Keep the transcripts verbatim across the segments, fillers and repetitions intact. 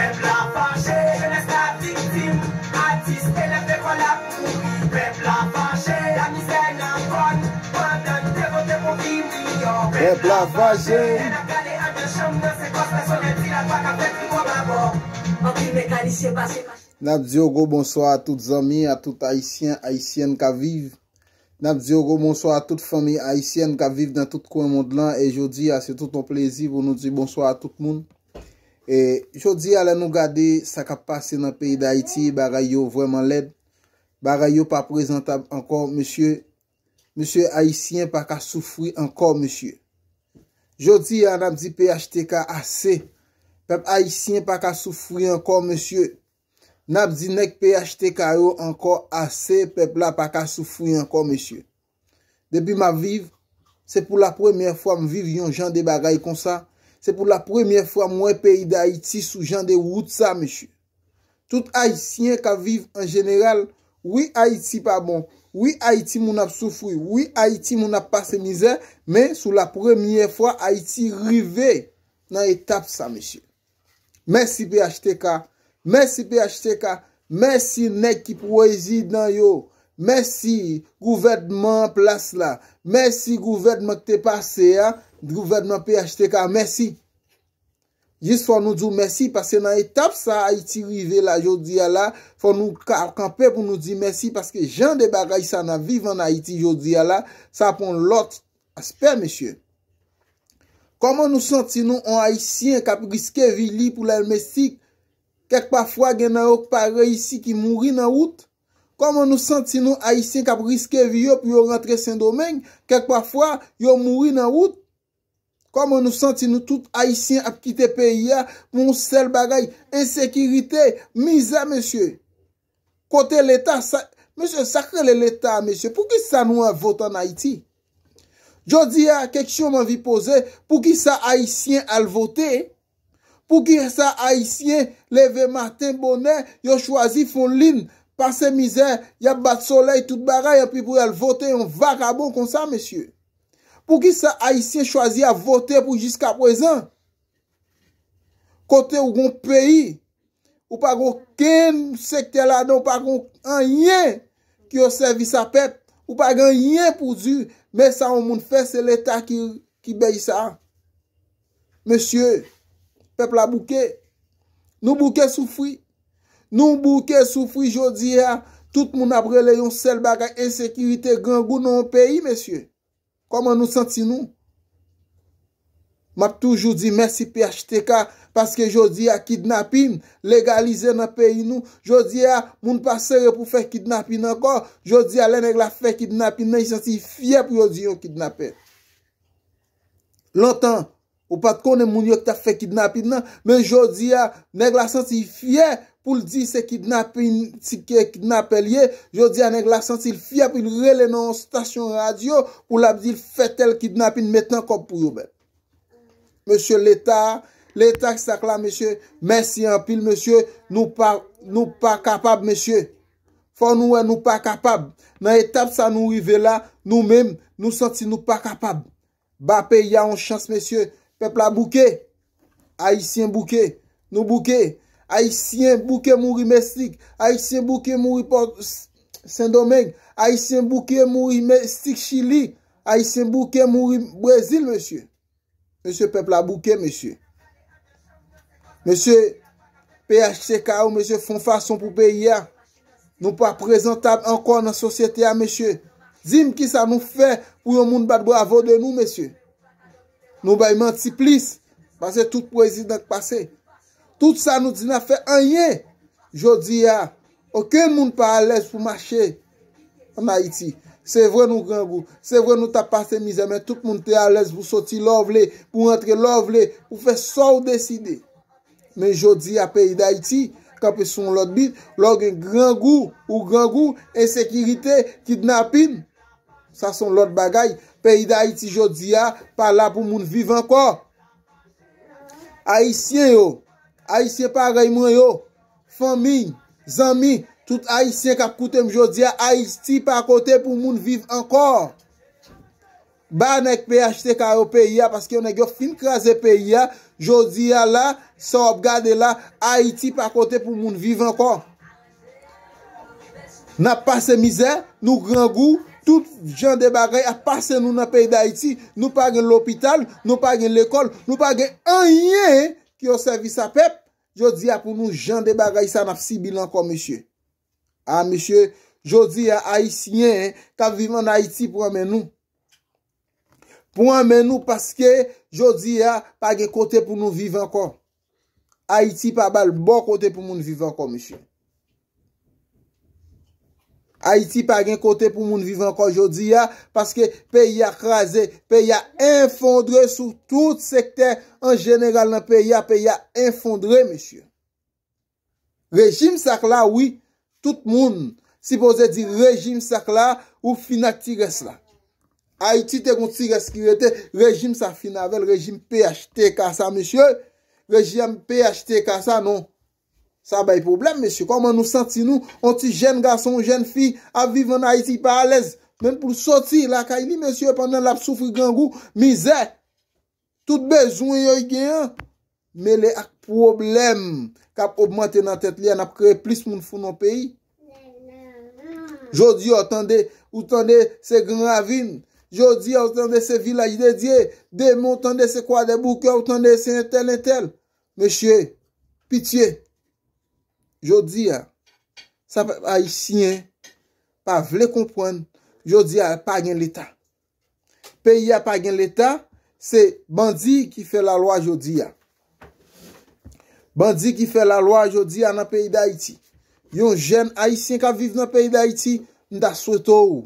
Pèp la fache, jenès la viktim, atis elèv lekòl ap mouri. Pèp la fache, lamizè nan kò n, pandan n te vote pou vi miyò. Pèp la fache. Lè n ap gade anndan chanm nan, se kòz pèsonèl ti la pa ka fè tri kòb abò. Anpil mekanisyen pase mache. N ap di yon gwo bonswa a tout zanmi, a tout ayisyen, ayisyèn k ap viv. N ap di yon gwo bonswa a tout fanmi ayisyèn k ap viv nan tout kwen mond lan. E jodi a, se tout yon plezi pou nou di bonswa a tout moun. E jodi a, lè nou gade sa k ap pase nan peyi Dayiti, bagay yo vrèman lèd. Bagay yo pa prezantab ankò, mesye. Mesye, ayisyen pa ka soufri ankò, mesye. Jodi a, n ap di P H T K ase. Pèp ayisyen pa ka soufri ankò, mesye. N ap di nèg P H T K yo ankò ase, pèp la pa ka soufri ankò, mesye. Depi m ap viv, se pou la premyè fwa m viv yon jan de bagay konsa. Se pou la premyè fwa m wè peyi Dayiti sou jan de wout sa, mesye. Tout ayisyen k ap viv an jeneral, wi, Ayiti pa bon. Wi, Ayiti moun ap soufri. Wi, Ayiti moun ap pase mizè. Men sou la premyè fwa Ayiti rive nan etap sa, mesye. Mèsi P H T K. Mèsi P H T K. Mèsi nèg ki prezidan yo. Mèsi gouvènman an plas la. Mèsi gouvènman ki te pase a. Gouvènman P H T K. Mèsi. Jis fò nou di w mèsi, paske nan etap sa Ayiti rive la jodi a la, fò nou ka kanpe pou nou di mèsi, paske jan de bagay sa n ap viv an Ayiti jodi a la, sa pran lòt aspè, mesye. Kòman nou santi nou, yon Ayisyen k ap riske vi li pou lè l mestik? Kèk pafwa, gen nan yo k pa reyisi, ki mouri nan wout. Kòman nou santi nou, Ayisyen k ap riske vi yo pou yo rantre Sendomeng? Kèk pafwa, yo mouri nan wout. Kòman nou santi nou, tout Ayisyen ap kite peyi a pou yon sèl bagay, ensekirite, mizè, mesye? Kote Leta? Sa, mesye, sa k rele Leta a, mesye? Poukisa nou al vote ann Ayiti? Jodi a, keksyon m anvi poze, poukisa Ayisyen al vote? Poukisa Ayisyen leve maten bonè, yo chwazi fè yon liy, pase mizè, y ap bat solèy, tout bagay, anpi pou y al vote yon vakabon konsa, mesye? Poukisa Ayisyen chwazi ap vote pou jiskaprezan? Kote ou gon peyi, ou pa gon okenn sektè ladan, ou pa gon anyen ki o sèvis a pèp, ou pa gen anyen pou di, men sa yon moun fè, se Leta ki, ki bay sa. Mesye, pèp la bouke. Nou bouke soufri. Nou bouke soufri jodi a. Tout moun ap rele yon sèl bagay, ensekirite, grangou nan yon peyi, mesye. Kòman nou santi nou? M ap toujou di mèsi P H T K, paske jodi a kidnapin legalize nan peyi nou. Jodi a, moun pa sere pou fè kidnapin ankò. Jodi a, lè nèg la fè kidnapin nan, li santi l fyè pou yo di yon kidnapè. Lontan, ou pa t konnen moun yo ki t ap fè kidnapin nan, men jodi a, nèg la santi l fyè pou l di se kidnapin, ti ke kidnapè l ye. Jodi a, nèg la santi l fyè pou l rele nan yon stasyon radyo pou l ap di l fè tèl kidnapin, met nan kòb pou yo, bèt. Mesye Leta, Leta ki sa k la, mesye, mèsi anpil, mesye, nou pa, nou pa kapab, mesye. Fò nou wè nou pa kapab. Nan etap sa nou rive la, nou menm, nou santi nou pa kapab. Ba peyi a yon chans, mesye. Pèp la bouke. Ayisyen bouke. Nou bouke. Ayisyen bouke mouri Meksik. Ayisyen bouke mouri Pò, Sendomeng. Ayisyen bouke mouri Meksik, Chili. Ayisyen bouke mouri Brezil, mesye. Mesye, pèp la bouke, mesye. Mesye, P H T K yo, mesye, fè yon fason pou peyi a. Nou pa prezantab ankò nan sosyete a, mesye. Di m kisa nou fè pou yon moun bat bravo de nou, mesye. Nou bay manti plis pase tout prezidan k pase. Tout sa nou di n ap fè, anyen. Jodi a, okenn moun pa alèz pou mache ann Ayiti. Se vre nou grangou, se vre nou t ap pase mizè, men tout moun te alèz pou soti lè w vle, pou rantre lè w vle, pou fè sa w deside. Men jodi a, peyi Dayiti kanpe sou yon lòt bit. Lè w gen grangou, ou grangou, ensekirite, kidnapin, sa se yon lòt bagay. Peyi Dayiti jodi a pa la pou moun viv ankò. Ayisyen yo, Ayisyen parèy mwen yo, fanmi, zanmi, tout Ayisyen k ap koute m jodi a, Ayiti pa kote pou moun viv ankò. Ba nèg P H T K yo peyi a, paske nèg yo fin kraze peyi a. Jodi a la, sa w ap gade la, Ayiti pa kote pou moun viv ankò. N ap pase mizè, nou grangou, tout jan de bagay ap pase nou nan peyi Dayiti. Nou pa gen lopital, nou pa gen lekòl, nou pa gen anyen ki yo sèvis a pèp. Jodi a pou nou jan de bagay sa n ap sibi l ankò, mesye. A, mesye, jodi a, Ayisyen k ap viv ann Ayiti pran men nou. Pran men nou paske jodi a, pa gen kote pou nou viv ankò. Ayiti pa ba l bon kote pou moun viv ankò, mesye. Ayiti pa gen kote pou moun viv ankò jodi a, paske peyi a kraze, peyi a efondre sou tout sektè an jeneral nan peyi a, peyi a efondre, mesye. Rejim sa k la, wi, tout moun sipoze di rejim sa k la, ou fin ak ti rès la. Ayiti te gon ti rès ki rete, rejim sa fin avè l, rejim P H T K sa, mesye, rejim P H T K sa, non. Sa bay pwoblèm, mesye. Kòman nou santi nou? On ti jèn gason, on jèn fi ap viv ann Ayiti, pa alèz. Menm pou l soti lakay li, mesye, pandan l ap soufri grangou, mizè, tout bezwen yo l gen an, mele ak pwoblèm k ap ogmante nan tèt li a, n ap kreye plis moun fou nan peyi. Jodi a, ou tande, ou tande se Gran Ravin. Jodi a, ou tande se Vilaj de Dye. Demen, ou tande se Kwadèboukè, ou tande se entèl, entèl. Mesye, pitye. Jodi a, sa pèp ayisyen pa vle konprann. Jodi a, pa gen Leta. Peyi a pa gen Leta, se bandi ki fè lalwa jodi a. Bandi ki fè lalwa jodi a nan peyi Dayiti. Yon jèn ayisyen k ap viv nan peyi Dayiti, m ta swete w,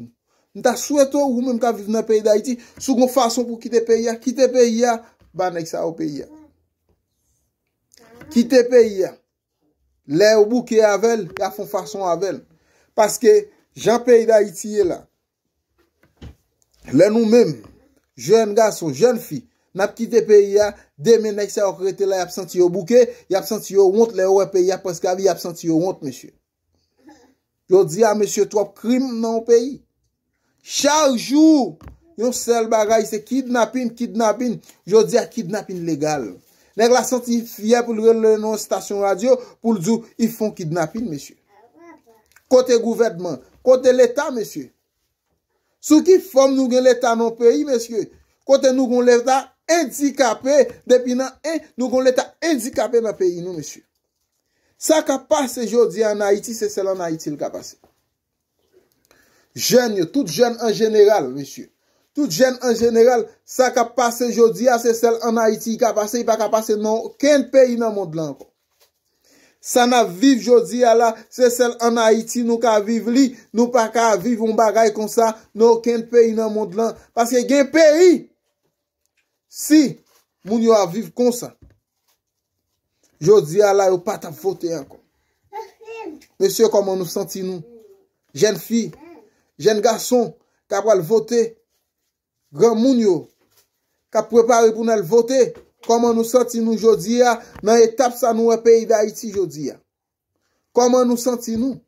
m ta swete w, ou menm k ap viv nan peyi Dayiti, si w gon fason pou kite peyi a, kite peyi a, ba nèg sa yo peyi a. Kite peyi a. Lè yo bouke avè l, y ap fè yon fason avè l. Paske, jan peyi Dayiti ye la, lè nou menm, jèn gason, jèn fi, n ap kite peyi a, demen nèg sa yo k rete la, y ap santi yo bouke, y ap santi yo wont, lè yo wè peyi a prèske avili, y ap santi yo wont, mesye. Jodi a, mesye, twòp krim nan yon peyi. Chak jou, yon sèl bagay, se kidnapin, kidnapin. Jodi a, kidnapin legal. Nèg la santi fyè pou l rele nan yon estasyon radyo, pou l di w, li fè yon kidnapin, mesye. Kote gouvènman? Kote Leta, mesye? Sou ki fòm nou gen Leta nan yon peyi, mesye? Kote nou gen Leta andikape, depi nan en, nou gen Leta andikape nan peyi nou, mesye. Sa k ap pase jodi a ann Ayiti, se sèl ann Ayiti l ka pase. Jèn yo, tout jèn an jeneral, mesye. Tout jèn an jeneral, sa k ap pase jodi a, se sèl ann Ayiti li ka pase, li pa ka pase nan okenn peyi nan mond lan ankò. Sa n ap viv jodi a la, se sèl ann Ayiti nou ka viv li, nou pa ka viv yon bagay konsa nan okenn peyi nan mond lan. Paske gen peyi, si moun yo ap viv konsa, jodi a la, yo pa t ap vote ankò. Mesye, kòman nou santi nou? Jèn fi, jèn gason, k ap pral vote, granmoun yo, k ap prepare pou n al vote, kòman nou santi nou jodi a, nan etap sa nou wè peyi Dayiti jodi a? Kòman nou santi nou?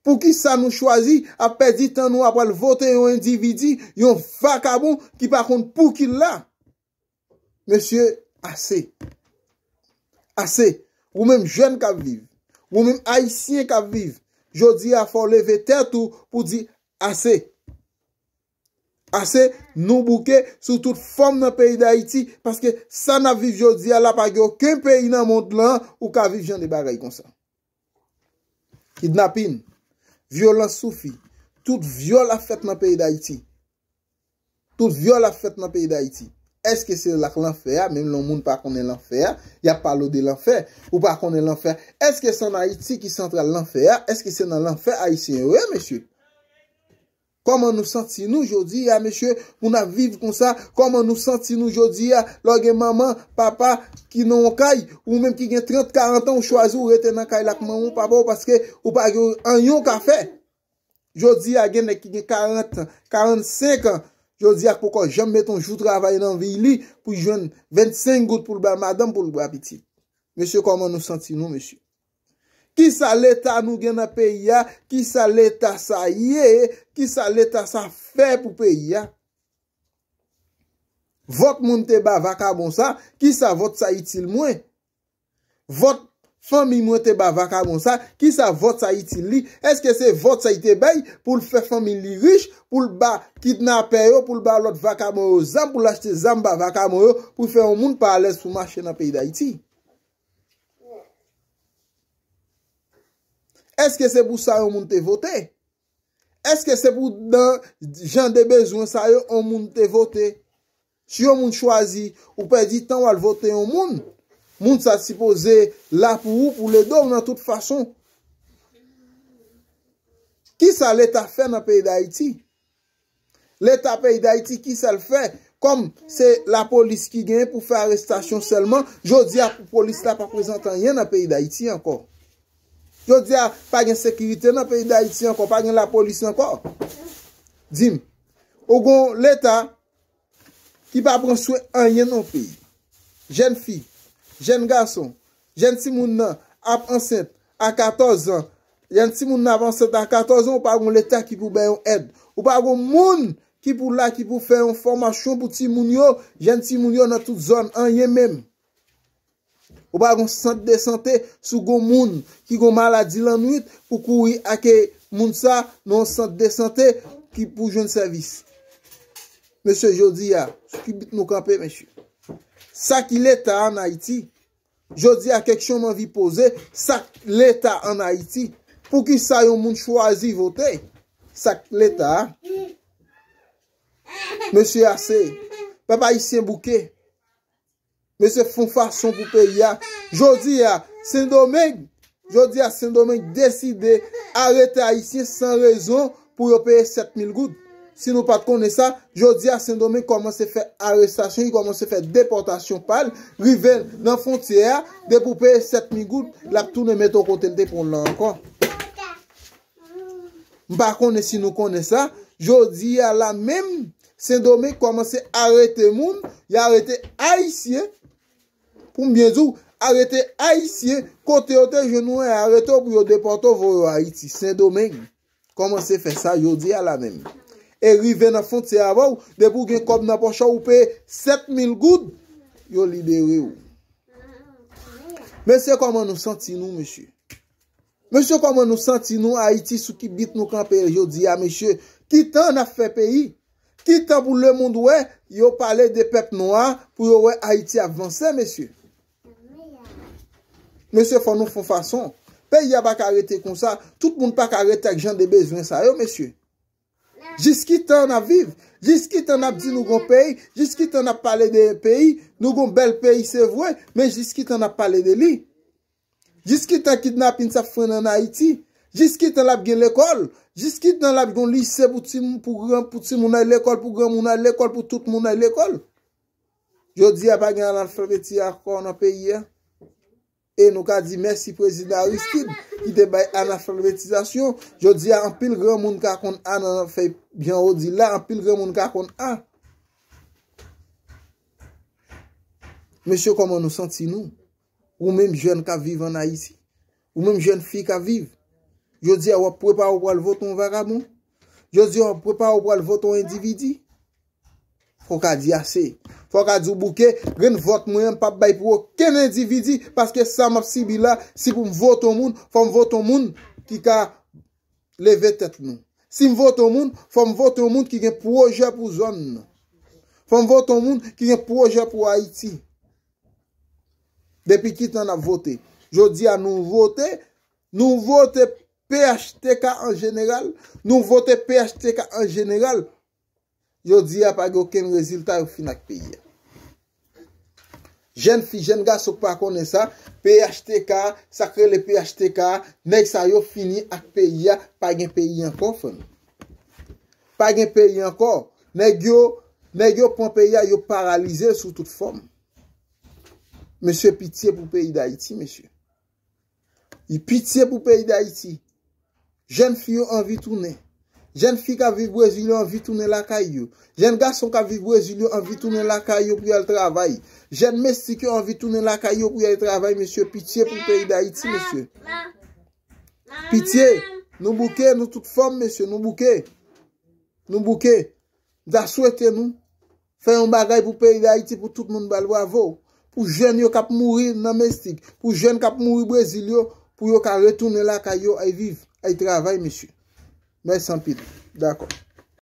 Poukisa nou chwazi ap pèdi tan nou ap al vote yon endividi, yon vakabon ki pa konn pou ki l la? Mesye, ase. Ase. Ou menm jèn k ap viv, ou menm ayisyen k ap viv, jodi a fò w leve tèt ou pou di ase. Ase, nou bouke sou tout fòm nan peyi Dayiti, paske sa n ap viv jodi a la, pa gen okenn peyi nan mond lan ou ka viv jan de bagay konsa. Kidnapin, vyolans sou fi, tout vyòl ap fèt nan peyi Dayiti. Tout vyòl ap fèt nan peyi Dayiti. Èske se la k lanfè a? Menm lè yon moun pa konnen lanfè a, y ap pale w de lanfè. Ou pa konnen lanfè a. Èske se ann Ayiti ki santral lanfè a? Èske se nan lanfè ayisyen yo ye, mesye? Kòman nou santi nou jodi a, mesye, pou n ap viv konsa? Kòman nou santi nou jodi a, lè w gen manman, papa ki nan yon kay, ou menm ki gen trant, karant an, ou chwazi ou rete nan kay la ak manman w, papa w, paske ou pa gen anyen w ka fè? Jodi a, gen nèg ki gen karant an, karannsenk an, jodi a, k poko janm mete yon jou travay nan vi li pou jwenn vennsenk goud pou l ba madanm, pou l ba pitit. Mesye, kòman nou santi nou, mesye? Kisa Leta nou gen nan peyi a? Kisa Leta sa ye? Kisa Leta sa fè pou peyi a? Vòt mwen te ba vakabon sa, kisa vòt sa itil mwen? Vòt fanmi mwen te ba vakabon sa, kisa vòt sa itil li? Èske se vòt sa li te bay pou l fè fanmi li rich, pou l ba kidnapè yo, pou l ba lòt vakabon yo zam, pou l achte zam ba vakabon yo, pou l fè yon moun pa alèz pou mache nan peyi Dayiti? Èske se pou sa yon moun te vote? Èske se pou dan jan de bezwen sa yo yon moun te vote? Si yon moun chwazi, ou pèdi tan w al vote yon moun, moun sa sipoze la pou ou, pou l ede w nan tout fason. Kisa Leta fè nan peyi Dayiti? Leta peyi Dayiti, kisa l fè? Kòm se lapolis ki genyen pou fè arestasyon sèlman, jodi a pou polis la pa prezante anyen nan peyi Dayiti ankò. Jodi a pa gen sekirite nan peyi Dayiti ankò, pa gen lapolis ankò. Di m, ou gon Leta ki pa pran swen anyen nan peyi. Jèn fi, jèn gason, jèn timoun nan ap ansent a katòz an. Jèn timoun nan ap ansent a katòz an, ou pa gon Leta ki pou bay yon èd. Ou pa gon moun ki pou la, ki pou fè yon fòmasyon pou timoun yo, jèn timoun yo nan tout zòn, anyen menm. Ou pa gon sant de sante, si w gon moun ki gon maladi lannwit, pou kouri ak moun sa nan yon sant de sante ki pou jwenn sèvis. Mesye, jodi a, sou ki bit nou kanpe, mesye? Sa ki Leta ann Ayiti? Jodi a, keksyon m anvi poze, sa k Leta ann Ayiti? Poukisa yon moun chwazi vote? Sa k Leta a? Mesye, ase. Pèp ayisyen bouke. Mesye, fè yon fason pou peyi a. Jodi a, Sendomeng, jodi a, Sendomeng deside arete Ayisyen san rezon pou yo peye sèt mil goud. Si nou pa t konnen sa, jodi a, Sendomeng kòmanse fè arestasyon, li kòmanse fè depòtasyon pa l, rive nan fwontyè a, depi w peye sèt mil goud, l ap tounen mete w kote l te pran w lan ankò. M pa konnen si nou konnen sa, jodi a la menm, Sendomeng kòmanse arete moun, y arete Ayisyen, pou m byen di w, arete Ayisyen, kote yo te jwenn ou, y arete w pou yo depòte w, voye w Ayiti, Sendomeng. Kòmanse fè sa jodi a la menm. E rive nan fwontyè avè w, depi w gen kòb nan pòch ou, ou peye sèt mil goud, yo libere w. Mesye, kòman nou santi nou, mesye? Mesye, kòman nou santi nou, Ayiti, sou ki bit nou kanpe jodi a, mesye? Ki tan n ap fè peyi? Ki tan pou lemonn wè, yo pale de pèp nwa, pou yo wè Ayiti ap vanse, mesye? Mesye, fò nou fè yon fason. Peyi a pa ka rete konsa. Tout moun pa ka rete ak jan de bezwen sa yo, mesye. Jiskitan n ap viv? Jiskitan n ap di nou gon peyi? Jiskitan n ap pale de peyi? Nou gon bèl peyi, se vre, men jiskitan n ap pale de li? Jiskitan kidnapin sa ap frennen ann Ayiti? Jiskitan l ap gen lekòl? Jiskitan l ap gen yon lise pou ti, pou gran, pou timoun al lekòl, pou granmoun al lekòl, pou tout moun al lekòl? Jodi a pa gen analfabeti ankò nan peyi a. E nou ka di mèsi prezidan Aristide ki te bay analfabetizasyon. Jodi a anpil granmoun ka konn A nan fèy, jan ou di la, anpil granmoun ka konn A. Mesye, kòman nou santi nou? Ou menm jèn k ap viv ann Ayiti, ou menm jèn fi k ap viv, jodi a w ap prepare w pral vote yon vagabon? Jodi a w ap prepare w pral vote yon endividi? Fò w ka di ase. Fò w ka di w bouke, grenn vòt mwen an m p ap bay pou okenn endividi, paske sa m ap sibi la, si pou m vote yon moun, fò m vote yon moun ki ka leve tèt nou. Si m vote yon moun, fò m vote yon moun ki gen pwojè pou zòn nan. Fò m vote yon moun ki gen pwojè pou Ayiti. Depi ki tan n ap vote? Jodi a nou vote, nou vote P H T K an jeneral, nou vote P H T K an jeneral. Jodi a pa gen okenn rezilta, yo fin ak peyi a. Jèn fi, jèn gason k pa konnen sa, P H T K, sa k rele P H T K, nèg sa yo fini ak peyi a, pa gen peyi ankò, frè m. Pa gen peyi ankò. Nèg yo, nèg yo pran peyi a, yo paralize l sou tout fòm. Mesye, pitye pou peyi Dayiti, mesye. Pitye pou peyi Dayiti. Jèn fi yo anvi tounen. Jèn fi k ap viv Brezil yo anvi tounen lakay yo. Jèn gason k ap viv Brezil yo anvi tounen lakay yo pou y al travay. Jèn mesik yo anvi tounen lakay yo pou y al travay, mesye, pitye pou peyi Dayiti, mesye. Pitye, nou bouke, nou tout fòm, mesye, nou bouke. Nou bouke. M ta swete nou Fè yon bagay pou peyi Dayiti, pou tout moun ba l bravo. Pou jèn yo k ap mouri nan Mesik, pou jèn k ap mouri Brezil yo, pou yo ka retounen lakay yo, ay viv, ay travay, mesye. Mèsi anpil. Dakò.